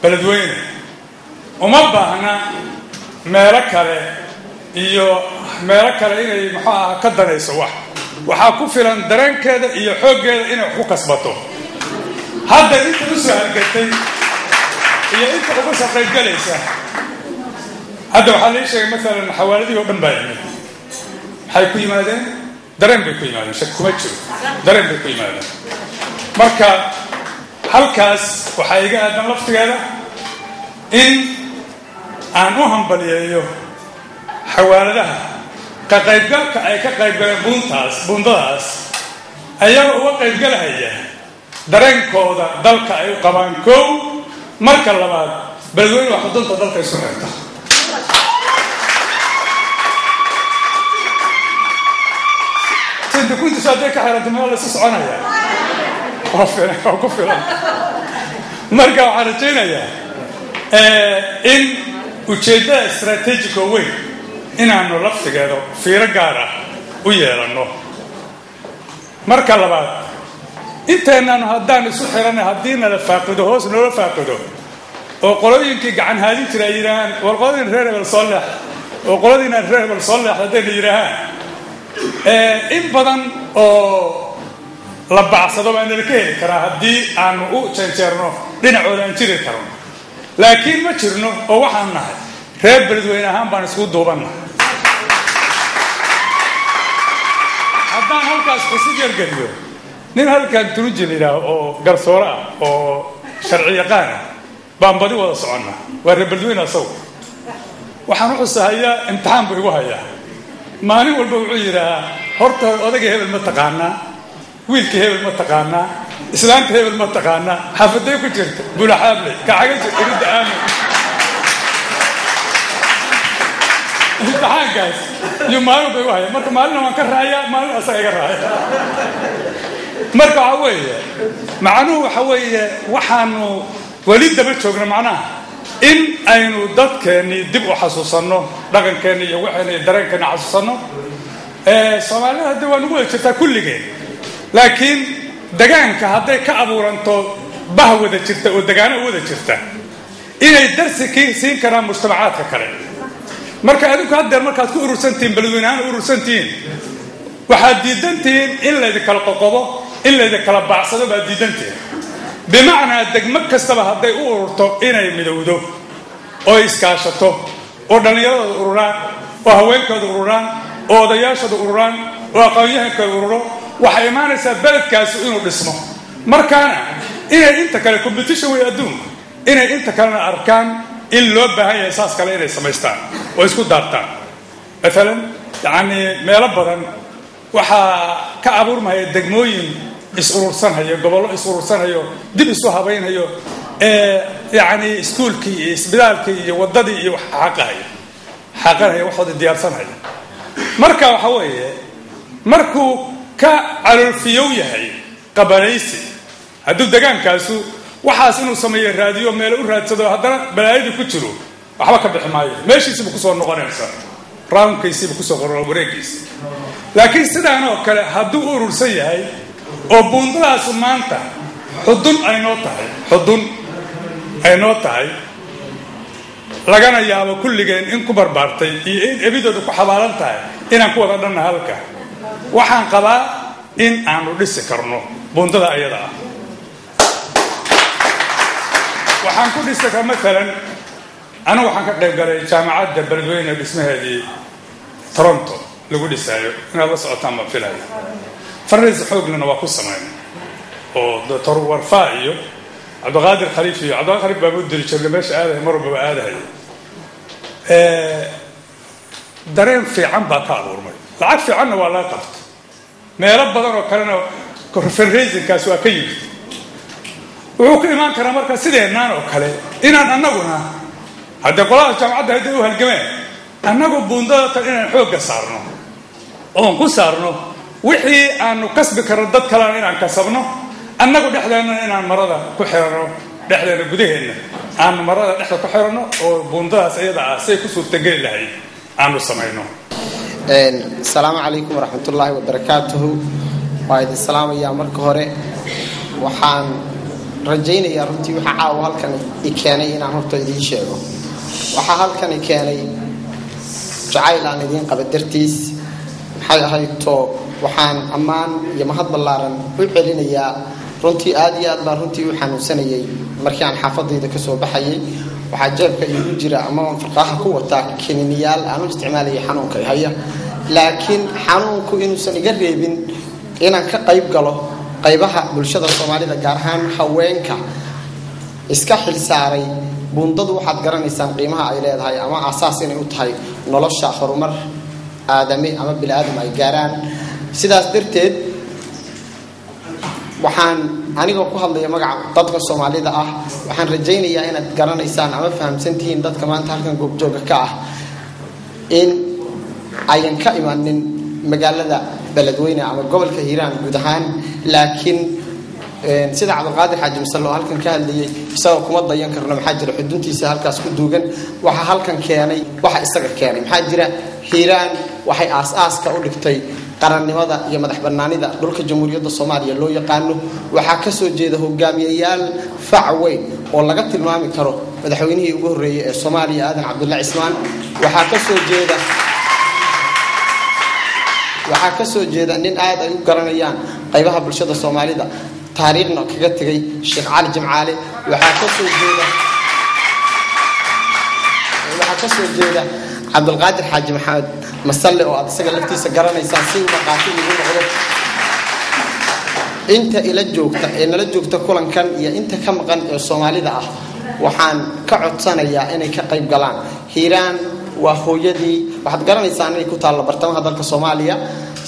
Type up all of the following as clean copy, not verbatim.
Beledweyne uma baahna meelo kale iyo meelo kale inay muxuu aha ka danayso. Wax waxaa ku filan dareenkeeda iyo xooggeeda inay wax ku kasbato. Hadda inta u soo halgatay iyo inta uga soo qaybgalaysa, hadda waxaa lai sheegay maalan xawaaladihii o dhan baa yimid. Maxay ku yimaadeen? Dareen bay ku yimaadeen, shak kuma jiro, dareen bay ku yimaadeen. Marka halkaas waxaa iga aadan laftigeeda in aan u hambaliyeeyo xawaaladaha ka qaybgalka ay ka qaybgaleen buuntaas, buundadaas, ayaga uga qaybgalahaya dareenkooda dalka ay u qabaan. Kow, marka labaad, Beledweyne waa xudunta dalka isu xirta. Sinta kuntiisu hadday ka xiranta, meel la isu soconaya waa filan, waa ku filan. Marka waxaan rajaynayaa in ujeeddada strategic oo weyn inaanu laftigeeda fiiro gaar ah u yeelanno. Marka labaad, inteenaanu haddaan isu xiranay, haddii nala faaqido, hoos noola faaqido, oo qolooyinkii gacan haadin jira ay yidhaahaan, "War, qoladiina reer hebel soo leex," oo qoladiina reer hebel soo leex haddayna yidhaahaan, in badan oo la bacsado baa nala ka heli karaa haddii aanu u jeerjeerno dhinacooda aan jiri karno. Laakiin ma jirno, oo waxaan nahay reer Beledweyne ahaan baan isku duubannahay. Haddaan halkaas xusid yargeliyo, nin halkan Turunji la yidhaaho oo garsoore ah oo sharci yaqaan ah baan badi wada soconnaa. Waa reer Beledweyne asagu. Waxaan u xusahayaa imtixaan buu igu hayaa maalin walba. Wuxuu yidhaahaa, "Horta odayga hebel ma taqaanaa? Wiilka hebel ma taqaanaa? Islaanta hebel ma taqaanaa? Xaafaday ku jirta? Bulaxaabley kacaga jirta iridda aamin." Imtixaankaas iyo maalin walba igu haya. Marka maalina waan ka raayaa, maalin asaga iga raaya. Marka waxa weeye, macnuhu waxa weeye, waxaanu weli daba joogna macnaha in aynu dadkeennii dib u xasuusanno, dhaqankeenni iyo waxeenna iyo dareenkeenni xasuusanno. Soomaalida hadda waa nagu wada jirtaa kulligeen, laakiin degaanka hadday ka abuuranto bah wada jirta oo degaano wada jirta, inay darsi k siin karaan mujtamacaadka kale. Marka adinku haddeer markaad ku urursantihiin, Beledweyne ahaan urursantihiin, waxaad diidantihiin in laydinkala qoqobo, in laydinkala baacsado baad diidantihiin. Bimacnaa, degmo kastaba hadday u ururto inay midowdo oo iskaashato, oo dhallinyaradooda ururaan, oo haweenkooda ururaan, oo odayaashooda ururaan, oo aqoon-yahankooda ururo, waxay imaanaysaa beledkaasi inuu dhismo. Markaana inay inta kale, competition way adduunku, inay inta kalena arkaan in loo baahan yahay saas kale inay samaystaan oo isku daartaan. Maalan, yacni, meelo badan waxaa ka abuurmaya degmooyin is urursanhayo, gobollo is urursanhayo, dib isu habaynhayo, ee yacni iskuulkii iyo isbitaalkii iyo waddadii iyo wax xaaqahaya, xaaqanhaya, waxooda diyaarsanhaya. Marka waxa weeye, markuu ka caloolfiyow yahay qabanaysi, hadduu degaankaasu waxaas inuu sameeyo raadiyo, meelo u raadsado, haddana balaayadii ku jiro, waxba ka bixi maayo, meeshiisiiba kusoo noqonaysa, roundkiisiiba kusoo qoro wareegiisi. Laakiin sidaan oo kale hadduu u urursan yahay, oo buundadaasu maanta xudun ay noo tahay, xudun ay noo tahay, lagana yaabo kulligeen in ku barbaartay iyo in ebidooda ku xabaalan tahay inaan ku wada dhanna halka, waxaan qabaa in aanu dhisi karno buundada ayada ah. Waxaan ku dhisi kar, maalan, anigu waxaan ka qayb galay jaamacadda Beledweyne dhismaheedii Toronto lagu dhisaayo. Inaad la socotaan baan filaya. Fundraise xooglana waa ku samaynay, oo Doctor Warfaa iyo Cabdiqaadir Khaliif iyo Cabdiqaadir Khaliif baa u diri jirnay meesha aadahay, mar walbaba aadahay. Dareen fiican baa ka abuurmay, lacag fiicanna waa laga qabtay. Meelo badan oo kalena fundraisingkaas waa ka yimid. Wuxuu ku imaan karaa marka sideennaan oo kale inaan annaguna haddee qoladaas jaamacadda hadday u halgameen, annagu buundada tan inaan xoogga saarno, oon ku saarno wixii aanu kasbi karno, dad kalena inaan kasabno, annagu dhexdeennana inaan marada ku xiranno, dhexdeenna gudaheenna aanu marada dhexda ku xiranno, oo buundadaas iyada ah say ku suurtageli lahayd aanu samayno. Asalaamu calaykum waraxmatullaahi wabarakaatuhu. Waa idin salaamayaa. Marka hore waxaan rajaynayaa runtii waxaa caawa halkan i keenay inaan horta idiin sheego. Waxaa halkan i keenay jacayl aan idiin qaba dartiis. Maxay ahayd to waxaan ammaan iyo mahad ballaaran u celinayaa runtii aad iyo aad baan runtii u xanuunsanayay markii aan xaafadayda ka soo baxayay. Waxaa jeebka iigu jira ama aan farqaaha ku wataa kininiyaal aan u isticmaalayay xanuunka haya, laakiin xanuunku inuusan iga reebin inaan ka qayb galo qaybaha bulshada Soomaalida, gaar ahaan haweenka iska xilsaaray buundadu. Waxaad garanaysaan qiimaha ay leedahay ama aasaas inay u tahay nolosha horumar aadami ama bini-aadam ay gaaraan. Sidaas darteed waxaan anigoo ku hadlaya magaca dadka Soomaalida ah, waxaan rajaynayaa inaad garanaysaan ama fahamsantihiin dadka maanta halkan goobjooga ka ah in ayan ka imanin magaalada Beledweyne ama gobolka Hiiraan guud ahaan. Laakiin sida Cabdulqaadir Xaaji Masale oo halkan ka hadlayay, isagoo kuma dayan karno, maxaa jira xuduntiisa halkaas ku duugan. Waxa halkan keenay waxa isaga keenay, maxaa jira Hiiraan waxay aas-aaska u dhigtay qarannimada iyo madax bannaanida dhulka Jamhuuriyadda Soomaaliya loo yaqaano. Waxaa ka soo jeeda hogaamiyayaal fac weyn oo laga tilmaami karo madaxweynihii ugu horreeyey ee Soomaaliya, Aadan Cabdulla Cismaan. Waxaa ka soo jeeda nin aad ay u garanayaan qaybaha bulshada Soomaalida, taariikhna kaga tegay, Sheekh Cali Jimcaale. Waxaa ka soo jeeda Cabdulqaadir Xaaji Maxamed Masalle oo aad isaga laftiisa garanaysaan, si uu markhaati igu noqdo. Inta ila joogta ee nala joogta kulankan iyo inta ka maqan ee Soomaalida ah, waxaan ka codsanayaa inay ka qayb galaan. Hiiraan waa hooyadii, waxaad garanaysaan inay ku taallo bartamaha dalka Soomaaliya.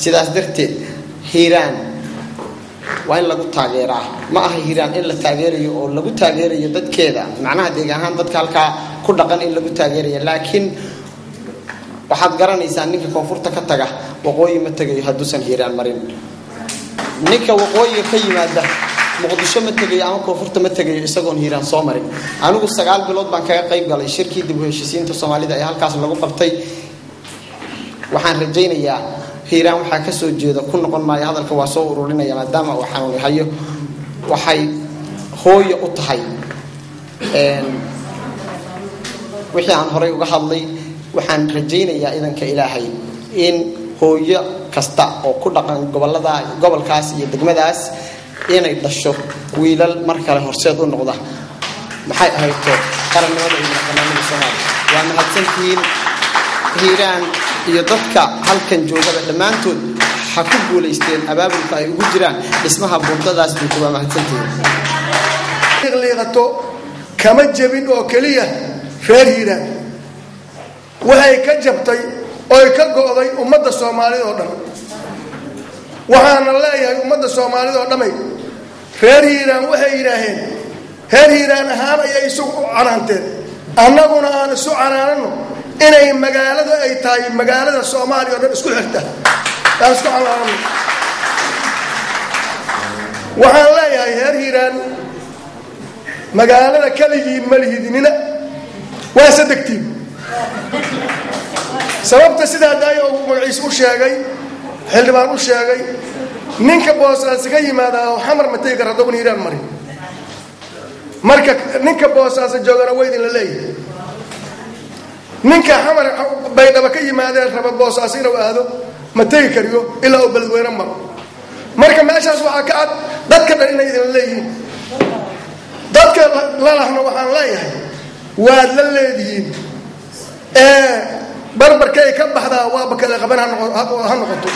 Sidaas darteed Hiiraan waa in lagu taageeraa. Ma aha Hiiraan in la taageerayo oo lagu taageerayo dadkeeda, macnaha deegaan ahaan dadka halkaa ku dhaqan in lagu taageerayo, laakiin waxaad garanaysaa ninka koonfurta ka taga waqooyi ma tegayo hadduusan Hiiraan marin. Ninka waqooyiga ka yimaada Muqdisho ma tegayo ama koonfurta ma tegayo isagoon Hiiraan soo marin. Anigu 9 bilood baan kaga qayb galay shirkii dib u heshiisiinta Soomaalida ee halkaas lagu qabtay. Waxaan rajaynayaa Hiiraan waxaa ka soo jeeda, ku noqon maayo hadalka, waa soo ururinaya maadaama uu xanuuni hayo. Waxay hooyo u tahay wixii aan horay uga hadlay. Waxaan rajaynayaa idanka Ilaahay in hooyo kasta oo ku dhaqan gobolada, gobolkaas iyo degmadaas inay dhasho wiilal mar kale horseed u noqda, maxay ahayto, qarannimada iyo madaxbanaanida Soomaaliya. Waa mahadsantihiin. Hiiraan iyo dadka halkan joogaba dhammaantood ha ku guulaysteen abaabulka ay ugu jiraan dhismaha buundadaas dunta. Waa mahadsantihiin. Liiqato kama jebin oo keliya reer Hiiraan, waxay ka jabtay oy ka go'day ummadda Soomaalida oo dhan. Waxaana leeyahay ummadda Soomaalida oo dhamay, reer Hiiraan waxay yidhaaheen reer Hiiraan ahaan ayay isu canaanteen, annaguna aan isu canaanano inay magaalada ay tahay magaalada Soomaaliya o dhan isku xirta aan isku canaanano. Waxaan leeyahay reer Hiiraan, magaalada keligiin ma lihidinina, waa sadegtiin. Sababta sidaa daaya uu magaciis u sheegay, xildhibaan u sheegay, ninka Boosaaso ka yimaadaa oo Xamar ma tegi kara haddaba Hiiraan marin. Marka ninka Boosaaso joogana waa idin la leeyahay, ninka Xamar Baydhaba ka yimaadeen raba Boosaaso inuu aado ma tegi kariyo ilaa uu Beledweyne maro. Marka meeshaas waxaa ka cad dadka dhan inay idin leeyihiin. Dadka lalahna waxaan leeyahay waad la leedihiin ee barbarkay ka baxdaa waaba kale qaban ha noqoto.